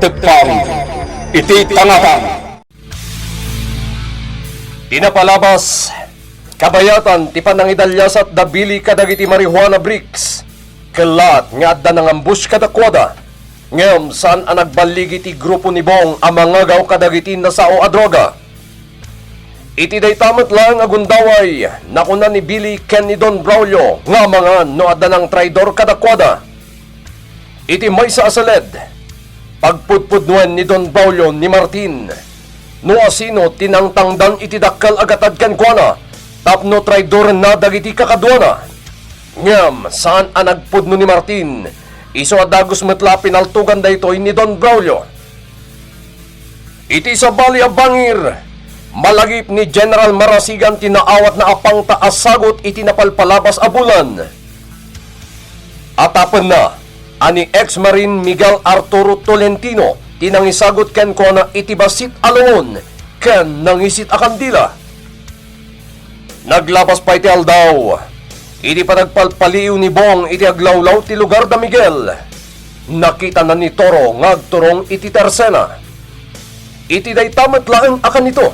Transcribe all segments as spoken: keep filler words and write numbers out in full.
Teppang iti tangatang. Ti napalabas, kabayatan ti panangidaliasat da Billy kadagiti marijuana bricks. Kellaat nga adda nangambush kadakuada, ngem saan a nagballigi ti grupo ni Bong a mangagaw kadagiti nasao a droga. Iti dayta met laeng a gundaway, nakuna ni Billy ken ni Don Braulio nga amangan no adda nangtraidor kadakuada. Iti maysa a seled, pagpudpudnoen ni Don Braulio ni Martin no asino ti nangtangdan iti dakkel a gatad kenkuana tapno traidorenna dagiti kakaduana. Ngem saan a nagpudno ni Martin, isu a dagus met la a pinaltogan daytoy ni Don Braulio. Iti sabali a bangir, malagip ni General Marasigan ti naawatna a pangta a sagut iti napalpalabas a bulan. Atapenna a ni ex-Marine Miguel Arturo Tolentino ti nangisagut kenkuana iti bassit a lungon ken nangisit a kandila. Naglapas pay ti aldaw, idi panagpalpaliiw ni Bong iti aglawlaw ti lugar da Miguel, nakitana ni Toro nga agturong iti tersena. Iti dayta met laeng a kanito,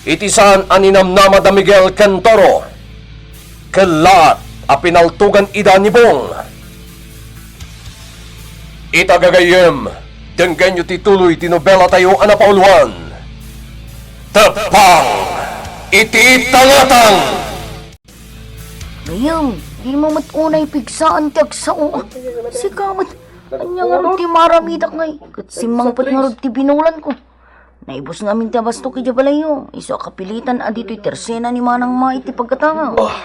iti saan a ninamnama da Miguel ken Toro, kellaat a pinaltogan ida ni Bong. Ita gagayyem, denggenyo ti tuloy ti nobelatayo a napauluan, Teppang iti Tangatang! Gayyem, dimo met unay pigsaan ti agsao. Sika met, ania ngarud ti maaramidak ngay? Ket simmangpet ngarud ti binulanko. Naibus ngamin ti abastok idiay balayyo, isu a kapilitan a ditoy tersena ni Manang Mai ti pagkatangam. Ah.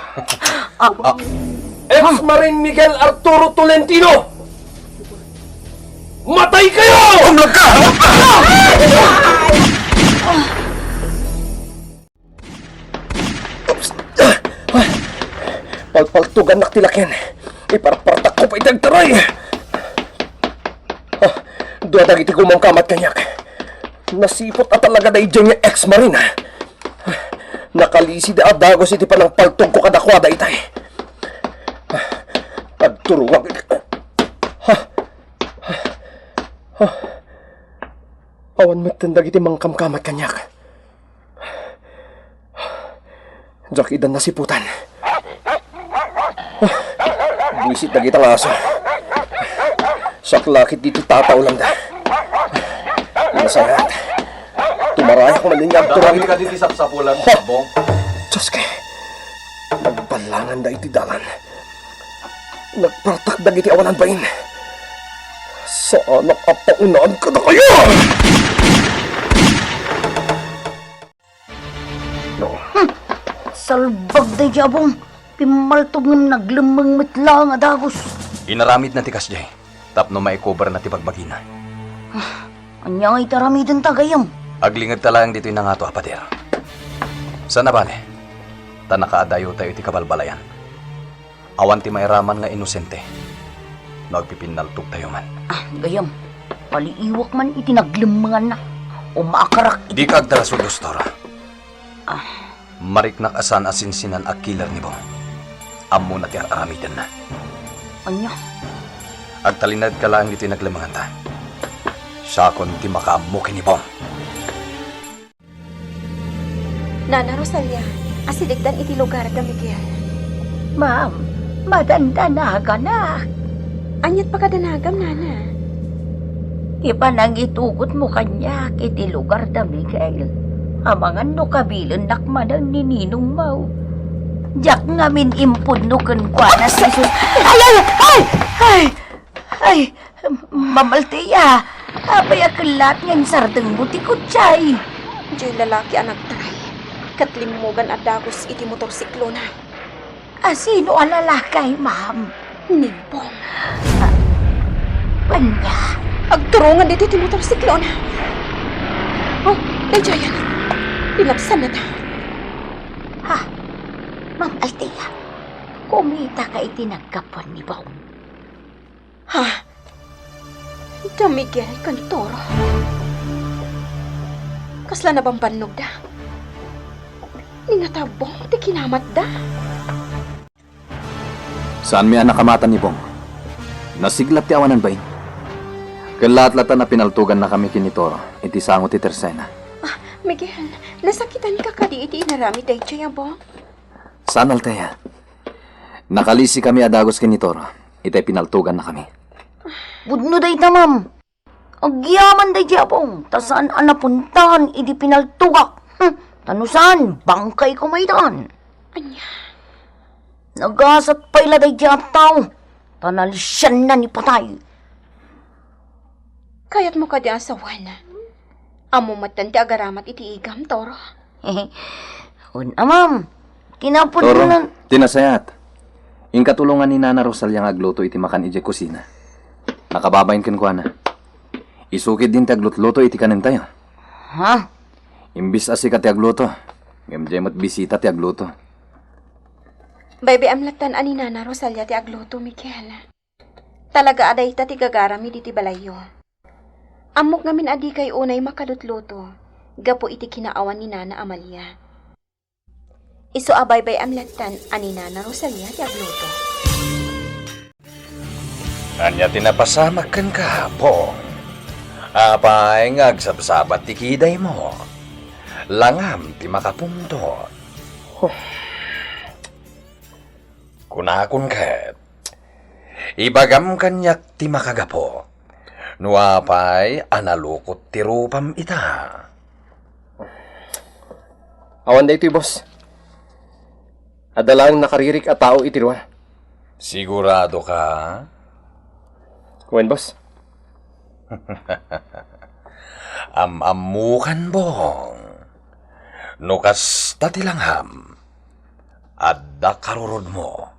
Ah. Ex-Marine Miguel Arturo Tolentino! Matay kayo! Kumlag ka! Palpaltugannak ti lakien. Iparpartakko pay ti agtaray. Ah, dua dagiti gumamkamat kaniak. Nasiput a talaga daydiay nga ex-marine. Nakalisi da a dagus iti panangpaltogko kadakuada itay. Agturuak. Ha? Ha? Awan metten dagiti mangkamkamat kaniak. Diak ida nasiputan. Buisit dagita nga aso. Siak la ketdi ti tataulanda. Nasayaat. Tumarayak man nga agturong. Dakayo kadi ti sapsapulan, Bong. Diosko. Nagbalanganda iti dalan. Nagpartak dagiti awanan bain. Saanak a paunaan kadakayo! Hmm. Salbag daydiay a Bong. Pimmaltog ngem naglemmeng met laeng a dagus. Inaramidna ti kasdiay tapno maikoberna ti bagbagina. Ah, ania ngay ti aramidenta, gayyem? Aglingedta laeng ditoy nangato a pader. Saan a bale, ta nakaadayutayo iti kabalbalayan. Awan ti mairaman nga inosente no agpipinnaltogtayo man. Ah, gayyem, paliiwak man iti naglemmenganna. Umaakarak iti... Dika agdarasudos, Toro. Ah. Mariknak a saan a sinsinan a killer ni Bong. Ammona ti ar-aramidenna. Ania? Agtalinaedka laeng ditoy naglemenganta. Siakon ti makaammo ken ni Bong. Nana Rosalia, asidegdan iti lugar da Miguel. Ma'am, madandanaganak. Ania't pakadanagam, Nana? Ti panangitugotmo kaniak iti lugar da Miguel, amangan no kabilennak manen ni ninongmo. Diak ngamin impudno kenkuana, Jesus. Ay, ay, ay! Ay! Ay! Ma'am Althea, apay a kellaat nga insardengmo ti kotsem? Diay lalaki a nagtry, ket limmugan a dagus iti motorsiklona. A sino a lalaki, ma'am? Ni Bong. Ah, ania? Agturongan ditoy ti motorsiklona. Oh, daydiayen. Linapsannata. Ha? Ma'am Althea, kumitaka iti naggapuan ni Bong? Ha? Da Miguel ken Toro? Kasla nabambannogda? Ni ngata Bong ti kinamatda? Saanmi a nakamatan ni Bong. Nasiglat ti awanan bain. Ket latlatan a pinaltogannakami ken ni Toro iti sango ti tersena. Ah, Miguel, nasakitanka kadi iti inaramid daydiay, Abong? Saan, Altea. Nakalisikami a dagus ken ni Toro, itay pinaltogannakami. Pudno dayta, ma'am. Agyaman daydiay, Abong, ta saan a napuntahan idi pinaltogak. Hmm, ta no saan, bangkay ko maitan. Ania? Nagasat pay la daydiay a tao, ta nalisianna ni patay. Kayatmo kadi a sawen? Ammom metten ti agaramat iti igam, Toro. Wen a, ma'am. Kinapudno. Toro, ti nasayaat. Inka tulongan ni Nana Rosalia nga agluto iti makan idiay kusina. Nakababain kenkuana. Isu ketdin ti aglutluto iti kanentayo. Ha? Imbis a sika ti agluto, ngem diay met bisita ti agluto. Baybay-am lattan a ni Nana Rosalia ti agluto, Miguel. Talaga a dayta ti gagarami diti balayyo. Ammok ngamin a dikay unay makalutluto gapu iti kinaawan ni Nana Amalia. Isu a baybay-am lattan a ni Nana Rosalia ti agluto. Ania ti napasamak kenka, Bong? Apay nga agsabsabat ti kidaymo? Langam ti makapungtot. Kunakon ket, ibagam kaniak ti makagapu. No apay a nalukot ti rupam ita? Awan daytoy, boss. Adda laeng nakaririk a tao iti luar. Sigurado ka? Wen, boss. Am-ammokan, Bong. No kasta ti langam, adda karurudmo.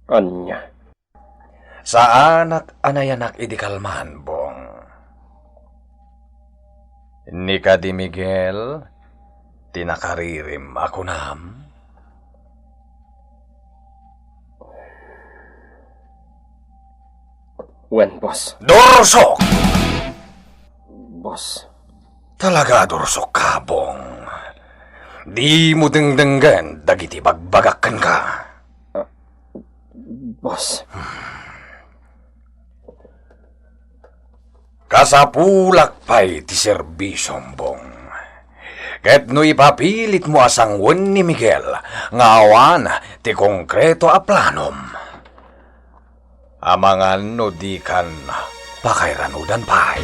Ania? Saanak a nayanak idi kalman, Bong. Ni kadi Miguel ti nakaririm a kunam? Wen, boss. Dursok! Boss. Talaga a dursok ka, Bong. Dimo dengdenggen dagiti bagbagak kenka. Ah, boss. Kasapulak pay ti serbisom, Bong. Ket no ipapilitmo a sanguen ni Miguel nga awan ti konkreto a planom, amangan no dikan pakairanudan pay.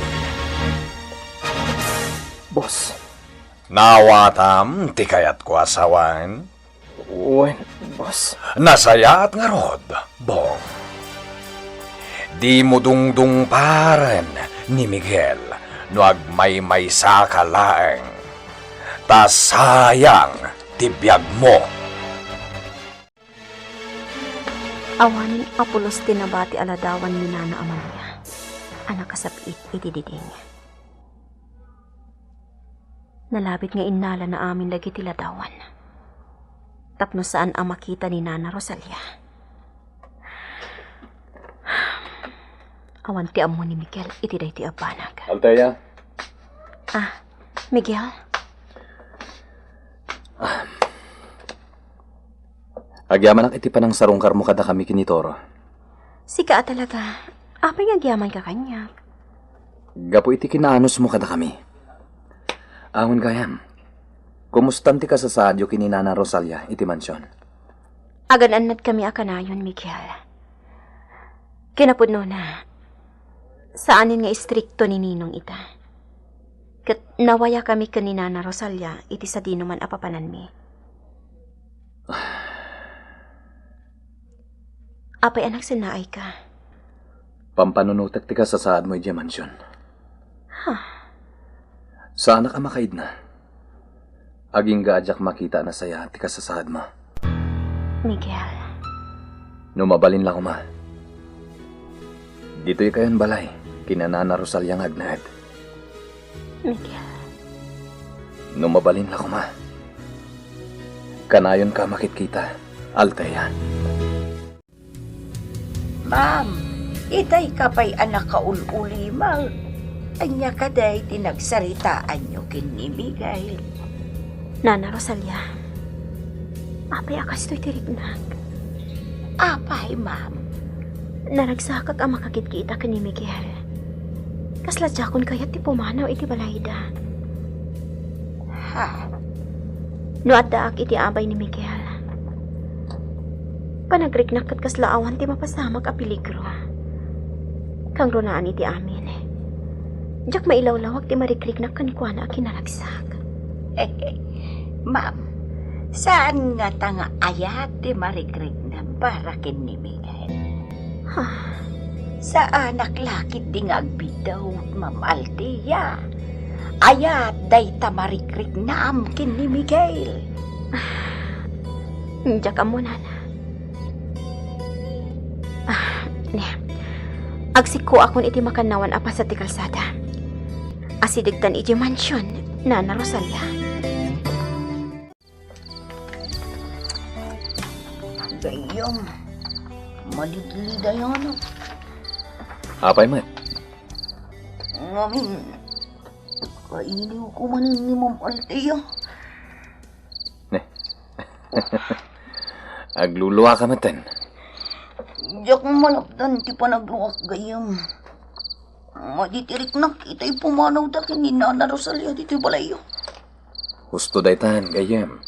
Boss. Naawatam ti kayatko a sawen? Wen, boss. Nasayaat ngarud, Bong. Dimo dungdungparen ni Miguel no agmaymaysaka laeng. Ta sayang ti biagmo. Awanen a pulos ti nabati a ladawan ni Nana Amalia a nakasap-it iti diding. Nalabit nga innalana amin dagiti ladawan tapno saan a makita ni Nana Rosalia. Awan ti ammo ni Miguel iti daytoy a banag. Althea. Ah, Miguel? Agyamanak iti panangsarungkarmo kadakami ken ni Toro. Sika a talaga. Apay nga agyamanka kaniak? Gapu iti kinaanusmo kadakami. Awan gayam, kumustan ti kasasaadyo ken ni Nana Rosalia iti mansion? Agan-annadkami a kanayon, Miguel. Kinapudnona, saanen nga istrikto ni Ninong ita. Ket nawayakami ken ni Nana Rosalia iti sadinoman a papananmi. Apay a nagsennaayka? Pampanunotek ti kasasaadmo idiay mansion. Huh. Saanak a makaidna. Agingga a diak makita a nasayaat ti kasasaadmo. Miguel. No mabalin la koma, ditoy kayon balay ken ni Nana Rosalia nga agnaed. Miguel. No mabalin la koma, kanayonka a makitkita, Althea. Ma'am, itay ka pay a nakaul-ulimag. Ania kadi ti nagsaritaanyo ken ni Miguel? Nana Rosalia, apay a kastoy ti riknak? Apay, ma'am? Naragsakak a makakitkitak ken ni Miguel. Kasla diakon kayat ti pumanaw iti balayda. Ha? No addaak iti abay ni Miguel, panagriknak ket kasla awan ti mapasamak a peligro. Kangrunaan iti amin, diak mailawlawag ti marikriknak kenkuana a kinaragsak. Ma'am, saan ngata nga ayat ti marikriknam para ken ni Miguel? Ha? Saanak la ketdi nga agbiddut, Ma'am Althea. Ayat dayta marikriknam ken ni Miguel. Diak ammo, Nana. Ah, ne. Agsikkoakon iti makannawan a paset ti kalsada. Asidegtan idiay mansion, Nana Rosalia. Gayyem, malidlidayanak. Apay met? Ngamin, kailiwko manen ni Ma'am Althea. Ne. Agluluaka metten. Diak malapdan ti panagluak, gayyem. Madi ti riknak itay pumanawda ken ni Nana Rosalia ditoy balayyo. Husto daytan, gayyem.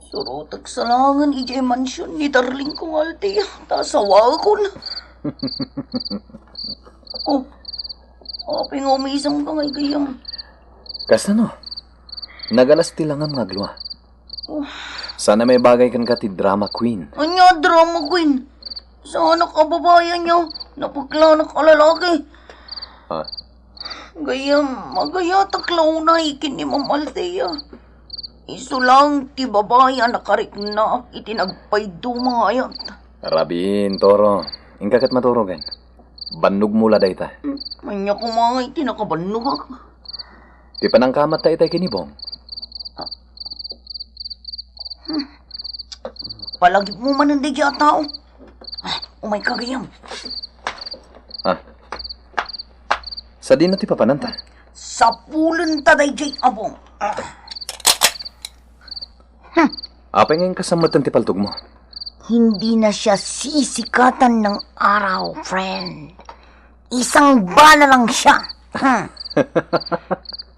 Surotek sa laengen idiay mansion ni darling ko nga Althea, ta asawaekon. Oh, apay nga umisangka ngay, gayyem? Kasano? Nagalas ti langam nga aglua. Oh. Saan a maibagay kenka ti drama queen? Ania drama queen? Saanak a babai, ania, napeklanak a lalaki. Ah. Gayyem, agayatak la unay ken ni Ma'am Althea. Isu lang ti babai a nakariknak iti nagpayduma nga ayat. Rabiin, Toro. Inka ket maturogen. Bannogmo la dayta. Hmm, ania koma ngay ti nakabannogak? Ti panangkamatta itay ken ni Bong. Ah. Hmm. Palagipmo manen daydiay a tao. Ah, umayka, gayyem. Ah. Sadino ti papananta? Sapulenta daydiay a Bong. Ah. Hmm. Apay nga inkasammetan ti paltogmo? Hindi na siya sisikatan ng araw, friend. Isang bala lang siya. Hmm.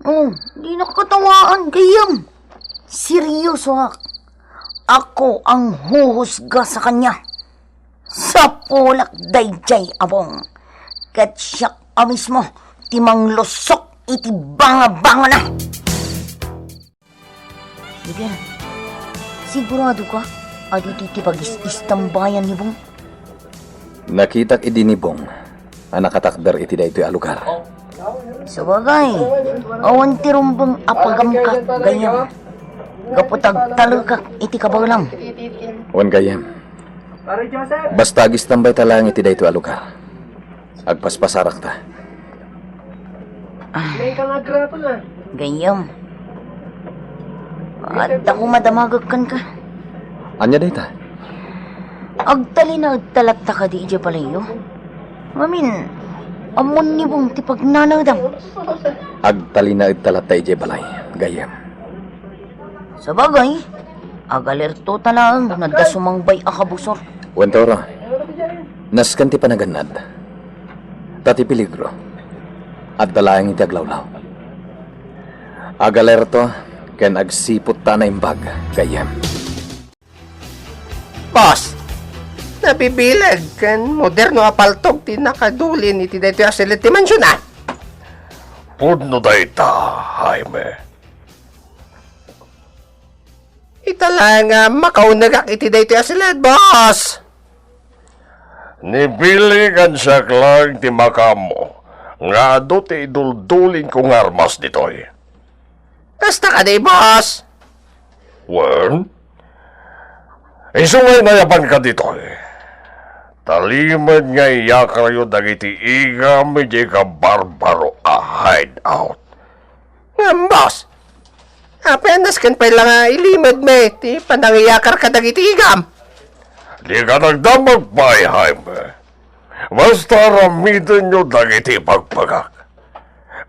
Oh, dinak katawaan, gayyem. Seryosoak. Ako ang huhusga sa kanya. Sapulak daydiay a Bong. Ket siak a mismo ti manglusok iti bangabangana. Miguel, siguradoka a ditoy ti pagis-istambayan ni Bong? Nakitak idi ni Bong a nakatakder iti daytoy a lugar. Sabagay, awan ti rumbeng a pagamka, gayyem. Gapu ta agtalekak iti kabaelam. Wen, gayyem. Basta agistanbayta laeng iti daytoy a lugar. Agpaspasarakta. Ah, gayyem. Adda koma damagek kenka. Ania dayta? Agtalinaedta latta kadi idiay balayyo? Ngamin, ammon ni Bong ti pagnanaedam. Agtalinaedta latta idiay balay, gayyem. Sabagay, agalerto ta laeng no adda sumangbay a kabusor. Wen, Toro, nasken ti panagannad. Ta ti peligro, adda laeng iti aglawlaw. Agalerto ken agsiput ta a naimbag, gayyem. Boss, nabibileg ken moderno a paltog ti nakadulin iti daytoy a siled ti mansion, a. Pudno dayta, Jaime. Ita laeng nga makaunegak iti daytoy a siled, boss. Ni Billy ken siak laeng ti makaammo nga adu ti iduldulinko nga armas ditoy. Kasta kadi, boss? Wen, isu nga inayabanka ditoy, ta limed nga iyakaryo dagiti igam idiay kabarbaro a hideout. Ngem, boss, apay a nasken pay la nga ilimedmi ti panangiyakar kadagiti igam? Dika nagdamag pay, Jaime. Basta aramidenyo dagiti ibagbagak.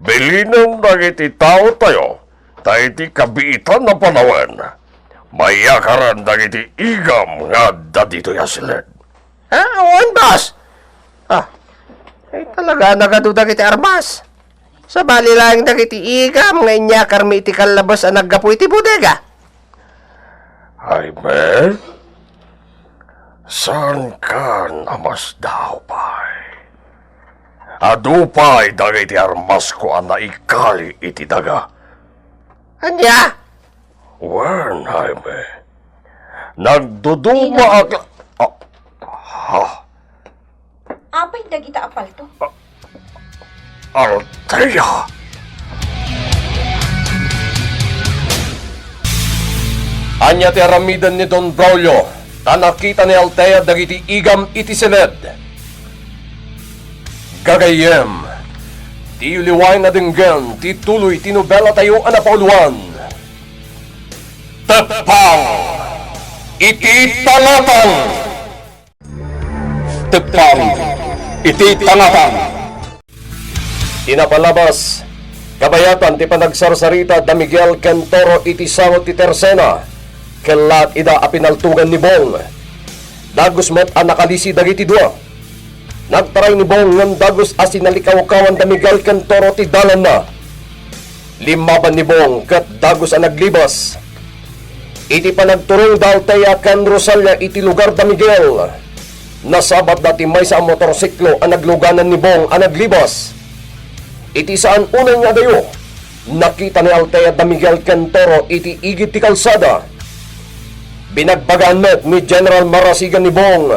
Bilinen dagiti taotayo ta iti kabiitan a panawen, mayakaran dagiti igam nga adda ditoy a siled. Ah, wen, boss. Ah, ay talaga, nagadu dagiti armas. Sabali laeng dagiti igam nga inyakarmi iti kallabes a naggapu iti bodega. Jaime, saankan a masdaaw pay? Adu pay dagiti armasko a naikali iti daga. Ania? Wen, Jaime. Nagduduma Ninong. ak la-, ah, ha? Apay dagita a palto? Althea! Ania ti aramiden ni Don Braulio ta nakita ni Althea dagiti igam iti siled? Gagayyem, diyo liwaen a denggen ti tuloy ti nobelatayo a napauluan, Teppang iti Tangatang! Teppang iti Tangatang! Ti napalabas, kabayatan ti panagsarsarita da Miguel ken Toro iti sango ti Tersena, kellaat ida a pinaltogan ni Bong. Dagus met a nakalisi dagiti dua. Nagtaray ni Bong ngem dagus a sinalikawkawan da Miguel ken Toro ti dalanna. Limmaban ni Bong ket dagus a naglibas. Iti panagturong da Althea ken Rosalia iti lugar da Miguel, nasabatda ti maysa a motorsiklo a nagluganan ni Bong a naglibas. Iti saan unay nga adayo, nakita ni Althea da Miguel ken Toro iti igid ti kalsada. Binagbagaan met ni General Marasigan ni Bong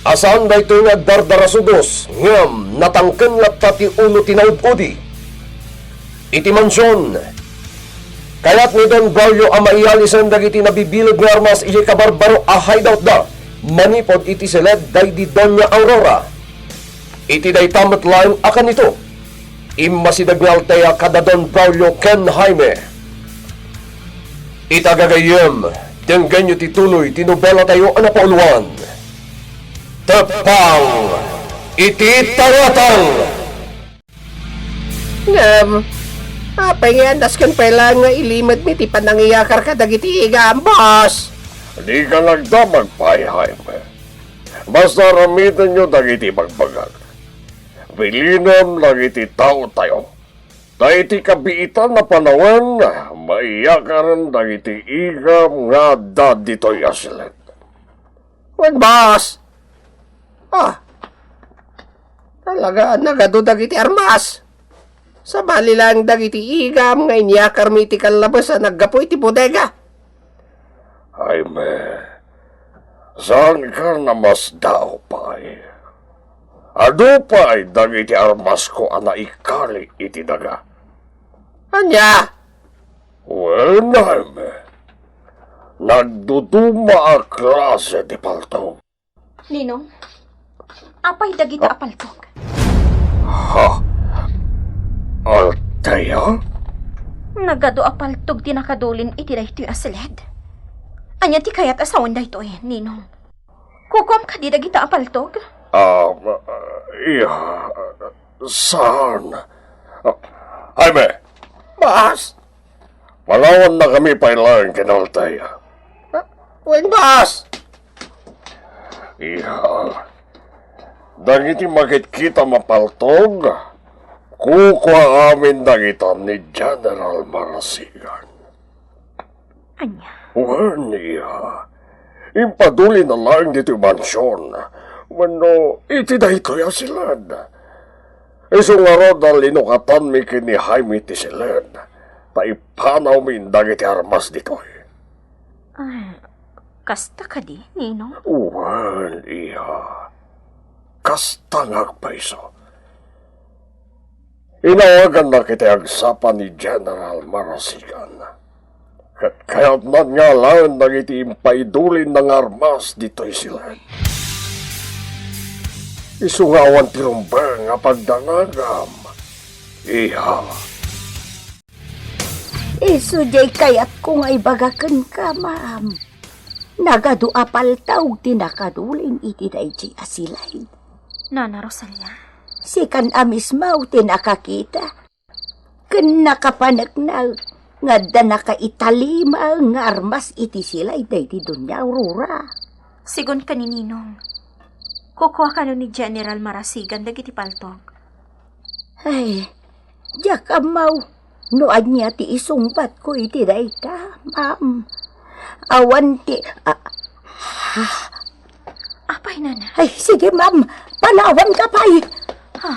a saan daytoy nga agdardarasudos, ngem natangken latta ti ulo ti naud-udi. Iti mansion, kayat ni Don Braulio a maiyalisen dagiti nabibileg nga armas iti kabarbaro a hideoutda manipud iti siled daydi Doña Aurora. Iti dayta met laeng a kanito, immasideg ni Althea kada Don Braulio ken Jaime. Ita gagayyem, denggenyo ti tuloy ti nobelatayo a napauluan, Teppang iti Tangatang! Ngem, apay nga adda ken pay laeng nga ilimedmi ti panangiyakar kadagiti igam, boss? Dika nagdamag pay, Jaime. Basta aramidenyo dagiti bagbagak. Bilinem dagiti taotayo. Ta iti kabiitan a panawen, maiyakaren dagiti igam nga adda ditoy a siled. Wen, boss. Ah, talaga, nagadu dagiti armas. Sabali laeng dagiti igam nga inyakarmi iti kallabes a naggapu iti bodega. Jaime, saanka a masdaaw pay? Adu pay dagiti armasko a naikali iti daga. Ania? Wen, Jaime, nagduduma a klase ti palto. Ninong, apay dagita a paltog? Ha? Althea? Nagadu a paltog ti nakadulin iti daytoy a siled. Ania ti kayat a sawen daytoy, Ninong? Kukuam kadi dagita a paltog? Ah, iya, saan. Ah, Jaime! Boss! Palawannakami pay laeng ken Althea. Ah, wen, boss! Iya, dagiti makitkitam a paltog, kukua amin dagita ni General Marasigan. Ania? Wen, iya. Impadulina laeng ditoy mansion wenno iti daytoy a siled. Isu ngarud a linukatanmi ken ni Jaime ti siled, ta ipanawmin dagiti armas ditoy. Ah, kasta kadi, Ninong? Wen, iya. Kasta nga agpayso. Inawagannak iti agsapa ni General Marasigan. Ket kayatnan nga alaen dagiti impaidulinna nga armas ditoy siled. Isu nga awan ti rumbeng a pagdanagam, iha. Isu diay kayatko nga ibaga kenka, ma'am. Nagadu a paltog ti nakadulin iti daydi a siled. Nana Rosalia? Sikan a mismo ti nakakita ken nakapanekna nga adda nakaitalima nga armas iti siled daydi Doña Aurora. Sigun ken ni Ninong, Kukua kano ni General Marasigan dagiti paltog. Ay, diak ammo no ania ti isungbatko iti dayta, ma'am. Awan ti, ah, ah. Apay, nana? Ay, sige, ma'am. Panawanka pay. Ha?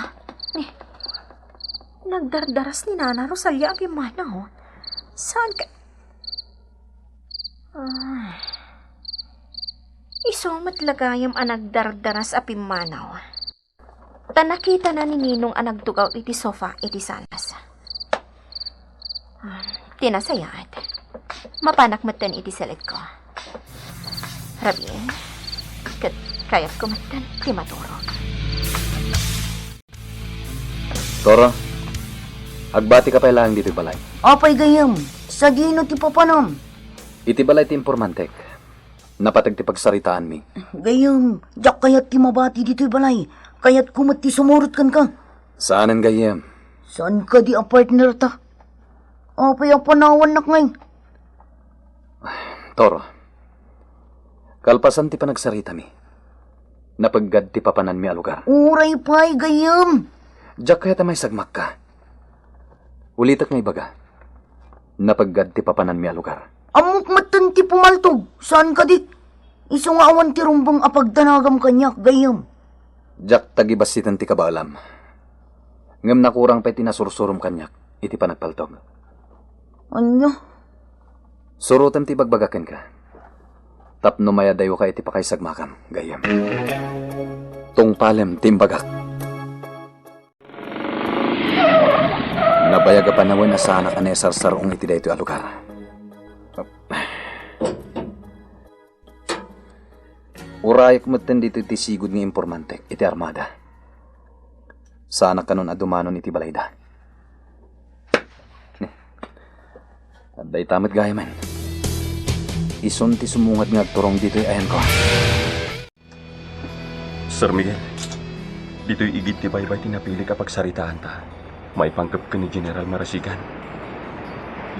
Ni, nagdardaras ni Nana Rosalia a pimmanaw. Saan ka? Ah. Isu met la gayam a nagdardaras a pimmanaw. Ta nakitana ni Ninong a nagtugaw iti sofa iti salas. Ah, ti nasayaat, mapanak metten iti selidko. Rabii, ket kayatko metten ti maturog. Toro, agbatika pay laeng ditoy balay. Apay gayyem, sadino ti papanam? Iti balay ti impormantek. Napateg ti pagsaritaanmi. Gayyem, diak kayat ti mabati ditoy balay. Kayatko met ti sumurot kenka. Saanen gayyem? Saan kadi a partner ta? Apay a panawannak ngay? Toro, kalpasan ti panagsaritami, napeggad ti papananmi a lugar. Uray pay, gayyem. Diak kayat a maisagmakka. Ulitek nga ibaga, napeggad ti papananmi a lugar. Ammok metten ti pumaltog, saan kadi? Isu nga awan ti rumbeng a pagdanagam kaniak, gayyem. Diak tagibassiten ti kabaelam. Ngem nakurang pay ti nasursurom kaniak iti panagpaltog. Ania? Surotem ti ibagbagak kenka. Tapno mayadayoka iti pakaisagmakam, gayyem. Tungpalem ti imbagak. Nabayag a panawen a saanak a naisarsaruong iti daytoy a lugar. Urayek metten ditoy ti sigud nga impormantek iti armada. Saanak kanon a dumanon iti balayda. Ni, adda ita met gayamen. Isun ti sumungad nga agturong ditoy ayanko. Sir Miguel, ditoy igid ti baybay ti napilik a pagsaritaanta maipanggep ken ni General Marasigan.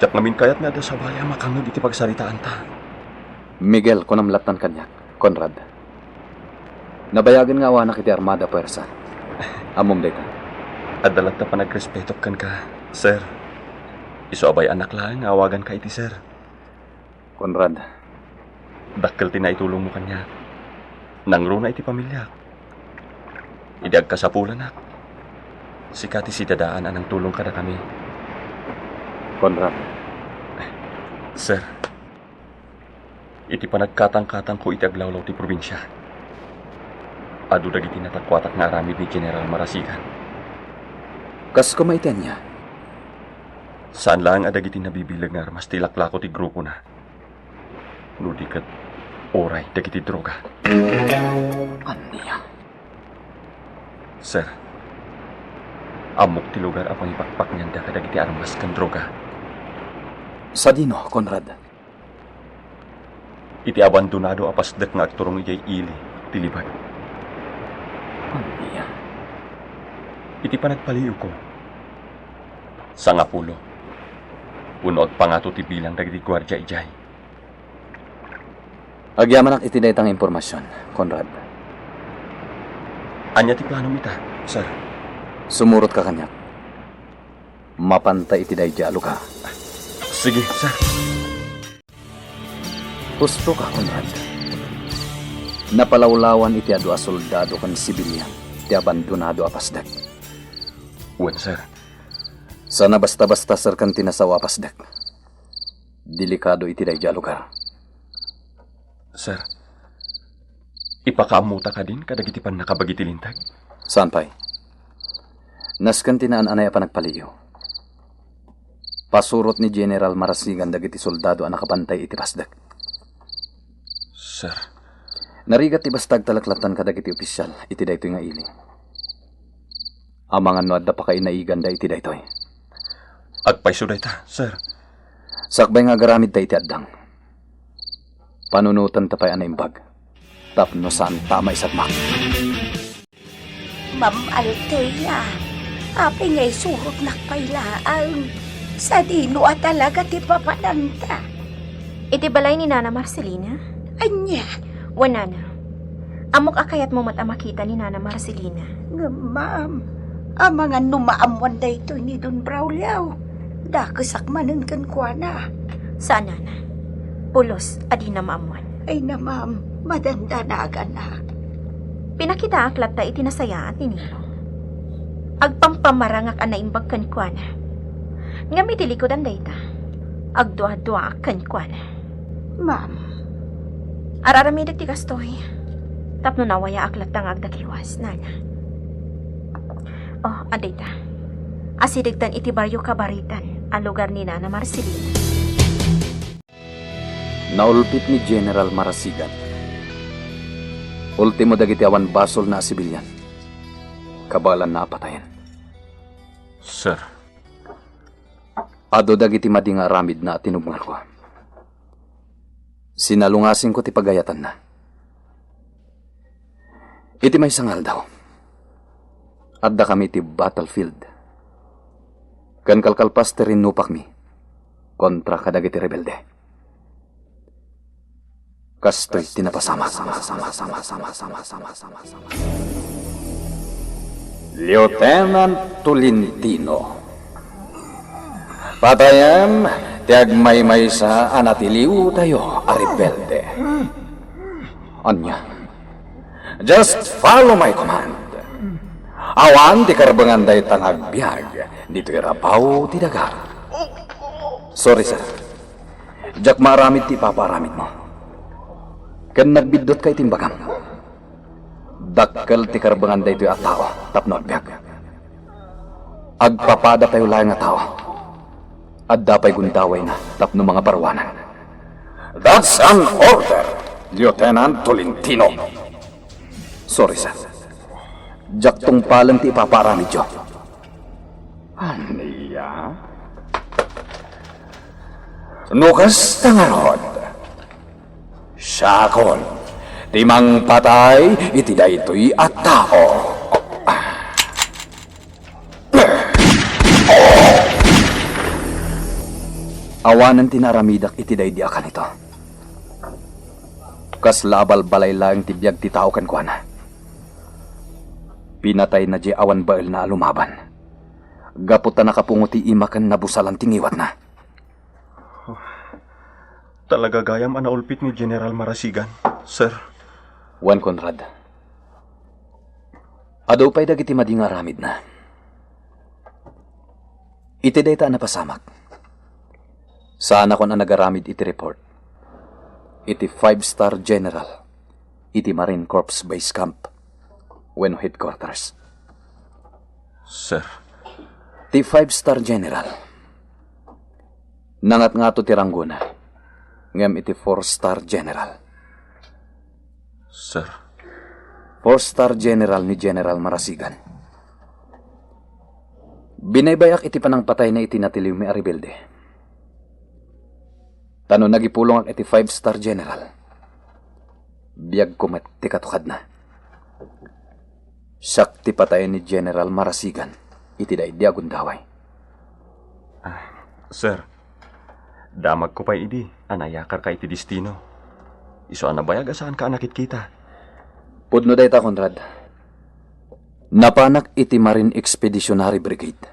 Diak ngamin kayat nga adda sabali a makangngeg iti pagsaritaanta. Miguel, kunam lattan kaniak, Conrad. Nabayagen nga awanak iti armada puersa. Ammom dayta. Adda latta panagrespetok kenka, sir. Isu a bay-annak laeng nga awaganka iti sir. Conrad. Dakkel ti naitulongmo kaniak. Nangruna iti pamiliak. Idi agkasapulanak, sika ti sidadaan a nangtulong kadakami. Conrad. Sir, iti panagkatangkatangko iti aglawlaw ti probinsia, adu dagiti natakuatak nga aramid ni General Marasigan. Kas koma iti ania? Saan laeng a dagiti nabibileg nga armas ti ilaklako ti grupona, no di ket uray dagiti droga. Ania? Sir, ammok ti lugar a pangipakpakneanda kadagiti armas ken droga. Sadino, Conrad? Iti abandonado a pasdek nga agturong idiay ili ti Libag. Ania? Iti panagpaliiwko, sangapulo wenno agpangato ti bilang dagiti guardia idiay. Agyamanak iti dayta nga impormasion, Conrad. Ania ti planom ita, sir? Sumurotka kaniak. Mapanta iti daydiay a lugar. Sige, sir. Husto ka, Conrad. Napalawlawan iti adu a soldado ken sibilian ti abandonado a pasdek. Wen, sir. Sana basta-basta, sir, ken ti nasao a pasdek. Delikado iti daydiay a lugar. Sir, ipakaammota kadin kadagiti pannakabagi ti linteg? Saan pay. Nasken ti naan-anay a panagpaliiw. Pasurot ni General Marasigan dagiti soldado a nakabantay iti pasdek. Sir. Narigat ti basta agtalek lattan kadagiti opisyal iti daytoy nga ili. Amangan no adda pakainaiganda iti daytoy. Agpayso dayta, sir. Sakbay nga agaramidta iti addang, panunotenta pay a naimbag tapno saanta a maisagmak. Ma'am Althea, apay nga isurotnak pay laeng? Sadino a talaga ti papananta? Iti balay ni Nana Marcelina? Ania? Wen, Nana. Ammok a kayatmo met a makita ni Nana Marcelina. Ngem, ma'am, amangan no maammoan daytoy ni Don Braulio. Dakesak manen kenkuana. Saan, Nana. Pulos a dina maammoan. Ay na, ma'am, madandanaganak. Pinakitaak latta iti nasayaat ni Nino. Agpampamarangak a naimbag kenkuana. Ngem iti likudan dayta, agduaduaak kenkuana. Ma'am. Ar-aramidek ti kastoy tapno nawayaak latta nga agdagiwas, Nana. Oh, adda ita. Asidegtan iti Barrio Cabaritan a lugar ni Nana Marcelina. Naulpit ni General Marasigan. Ultimo dagiti awan basolna a sibilian. Kabaelanna a patayen. Sir. Adu dagiti madi nga aramidna a tinubngarko. Sinalungasingko ti pagayatanna. Iti maysa nga aldaw, addakami iti battlefield. Ken kalkalpas ti rinnupakmi kontra kadagiti rebelde. Kastoy ti napasamak. Lieutenant Tolentino. Patayem ti agmaymaysa a natiliwtayo a rebelde. Ania? Just follow my command. Awan ti karbengan dayta nga agbiag ditoy rabaw ti daga. Sorry, sir. Diak maaramid ti ipapaaramidmo. Ken nagbiddutka iti imbagam. Dakkel ti karbengan daytoy a tao tapno agbiag. Agpapadatayo laeng a tao. Adda pay gundawayna tapno mangaparuanan. That's an order, Lieutenant Tolentino. Sorry, sir. Diak tungpalen ti ipapaaramidyo. Ania? No kasta ngarud, siakon ti mangpatay iti daytoy a tao. Awanen ti naaramidak iti daydi a kanito. Kasla a balbalay laeng ti biag ti tao kenkuana. Pinatayna diay awan baelna a lumaban. Gapu ta nakapungo ti ima ken nabusalan ti ngiwatna. Talaga gayam a naulpit ni General Marasigan, sir. Wen, Conrad. Adu pay dagiti madi nga aramidna. Iti dayta a napasamak, saanakon a nagaramid iti report iti five-star general iti Marine Corps Base Camp wenno headquarters. Sir. Ti five-star general, nangatngato ti ranggona ngem iti four-star general. Sir. Four-star general ni General Marasigan. Binaybay-ak iti panangpatayna iti natiliwmi a rebelde. Ta no nagipulongak iti five-star general, biagko met ti katukadna. Siak ti patayen ni General Marasigan iti daydi a gundaway. Ah, sir, damagko pay idi a nayakarka iti destino. Isu a nabayag a saanka a nakitkita. Pudno dayta, Conrad. Napanak iti Marine Expeditionary Brigade.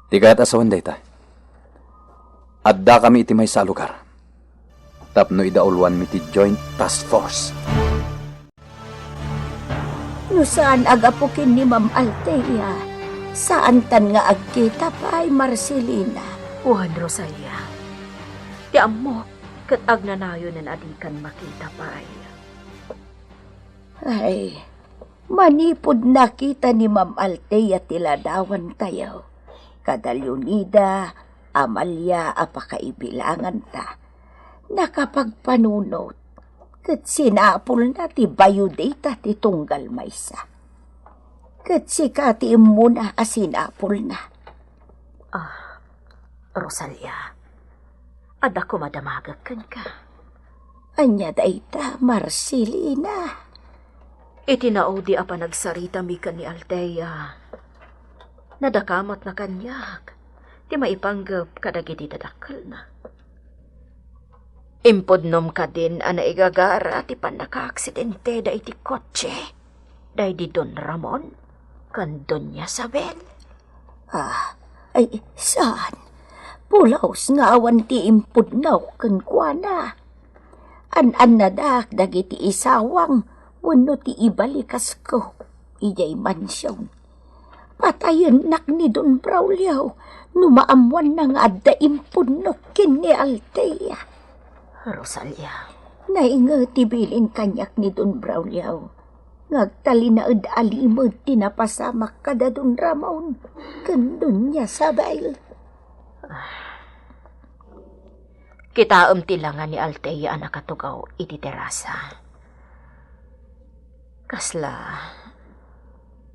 Ti kayat a sawen dayta, addakami iti maysa a lugar tapno idauloanmi ti Joint Task Force. No saan a gapu ken ni Ma'am Althea, saantan nga agkita pay, Marcelina. Wen, Rosalia, ti ammok ket agnanayonen a dikan makita pay. Ay, manipud nakita ni Ma'am Althea ti ladawantayo, kada Leonida, Amalia a pakaibilanganta, nakapagpanunot, ket sinapulna ti bayo dita ti tunggal maysa. Ket sika ti immuna a sinapulna. Ah, Rosalia, adda koma damagek kenka. Ania dayta, Marcelina? Iti naudi a panagsaritami ken ni Althea, nadakamatna kaniak ti maipanggep kadagiti dadakkelna. Impudnom kadin a naigagara ti pannakaaksidente daydi kotse, daydi Don Ramon ken Doña Sabel? Ah, ay, saan? Pulaos nga awan ti impudnok kenkuana. An-annadak dagiti isawang wenno ti ibalikasko idiay mansion. Patayennak ni Don Braulio no maammoanna nga adda impudnok ken ni Althea. Rosalia. Nainget ti bilin kaniak ni Don Braulio nga agtalinaed a limed ti napasamak kada Don Ramon ken Doña Sabel. Kitaem ti langa ni Althea a nakatugaw iti terasa. Kasla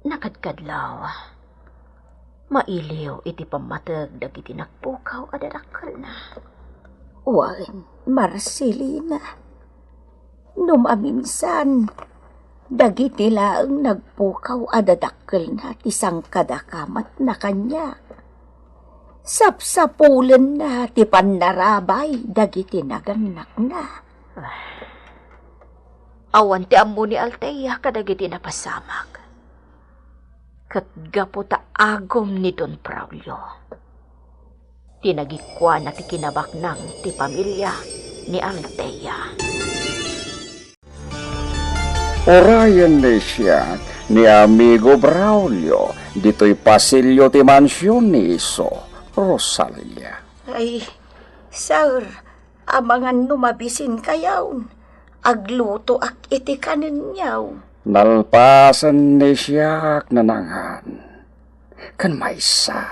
nakadkadlaw, mailiw iti pammateg dagiti nagpukaw a dadakkelna. Wen, Marcelina, no maminsan, dagiti laeng nagpukaw a dadakkelna ti sangkadakamatna kaniak. Sapsapulenna ti pannarabay dagiti nagannakna. Awan ti ammo ni Althea kadagiti napasamak. Ket gapu ta agum ni Don Braulio, tinagikuana ti kinabaknang ti pamilia ni Althea. Urayen ni siak ni Amigo Braulio ditoy pasilyo ti mansion ni isu, Rosalia. Ay, sir, amangan no mabisinkayon, aglutoak iti kanenyo. Nalpasen ni siak nanangan. Ken maysa,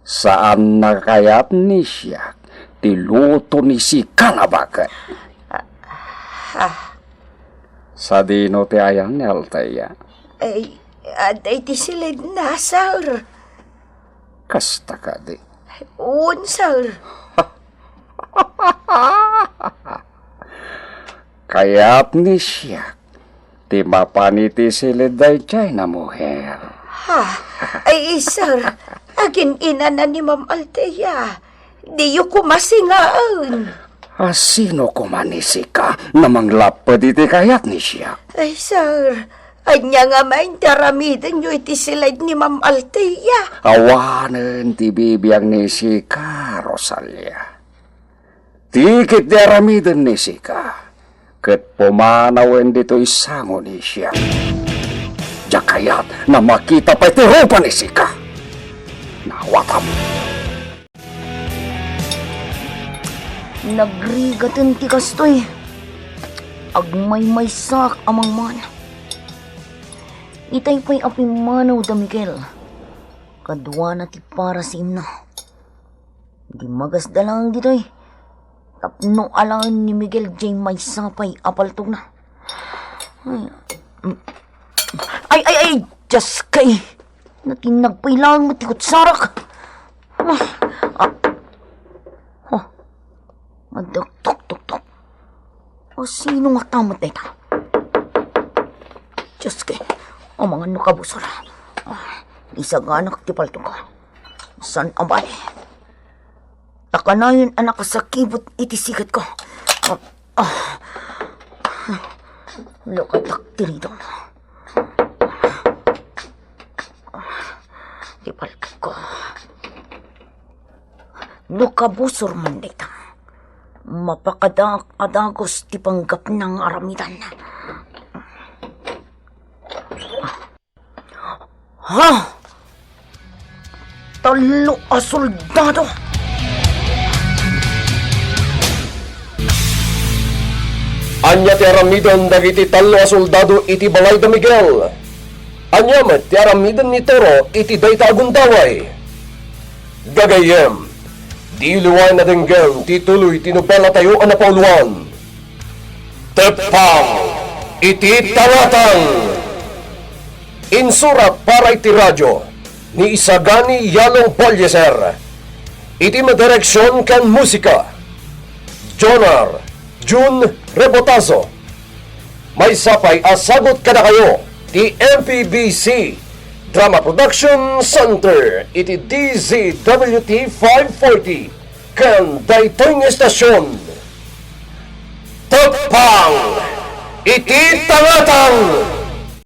saanna kayat ni siak ti luto ni sika nga baket. Ah, ah. Sadino ti ayan ni Althea? Ay, adda iti silidna, sir. Kasta kadi? Wen, sir. Kayat ni siak ti mapan iti silid daydiay a muher. Ha? Ay, sir, agin-inana ni Ma'am Althea. Diyo koma singaen. A sino koma ni sika a manglapped iti kayat ni siak? Ay, sir, ania ngamin ti aramidenyo iti silid ni Ma'am Althea? Awanen ti bibiag ni sika, Rosalia. Ti ketdi aramiden ni sika, ket pumanawen ditoy sango ni siak. Diak kayat a makita pay ti rupa ni sika. Naawatam. Nagrigaten ti kastoy. Agmaymaysaak a mangmangan. Itay pay a pimmanaw da Miguel. Kaduana ti para sa imna. Dimmagasda laeng ditoy tapno alaen ni Miguel diay maysa pay a paltogna. Ay, mm. Ay, ay, ay! Dios kay! Natinnag pay laeng met ti kutsarak. Ah, ah. Oh. Adda tuktuktok. O sino ngata met dayta? Dios kay, amangan no kabusor. Ah, isaganak ti paltogko. Saan a bale? Ta kanayon a nakasakibet iti siketko. Ah, ah. Lukatak ti ridong. Ti paltogko. No kabusor man dayta, mapakadaak a dagus ti panggapna nga aramidan. Ha? Tallo a soldado? Ania ti aramiden dagiti tallo a soldado iti balay da Miguel? Ania met ti aramiden ni Toro iti dayta a gundaway? Gagayyem, di liwayan a denggen ti tuloy ti novelatayo a napauluan. Teppang iti Talatang. Insurat para iti radio ni Isagani Yalong Balyeser. Iti madireksion ken musika, Jonar Jun Rebotazo. Maysa pay a sagut kadakayo ti M P B C Drama Production Center iti D Z W T five forty ken daytoy nga estasion. Tupang iti tangatang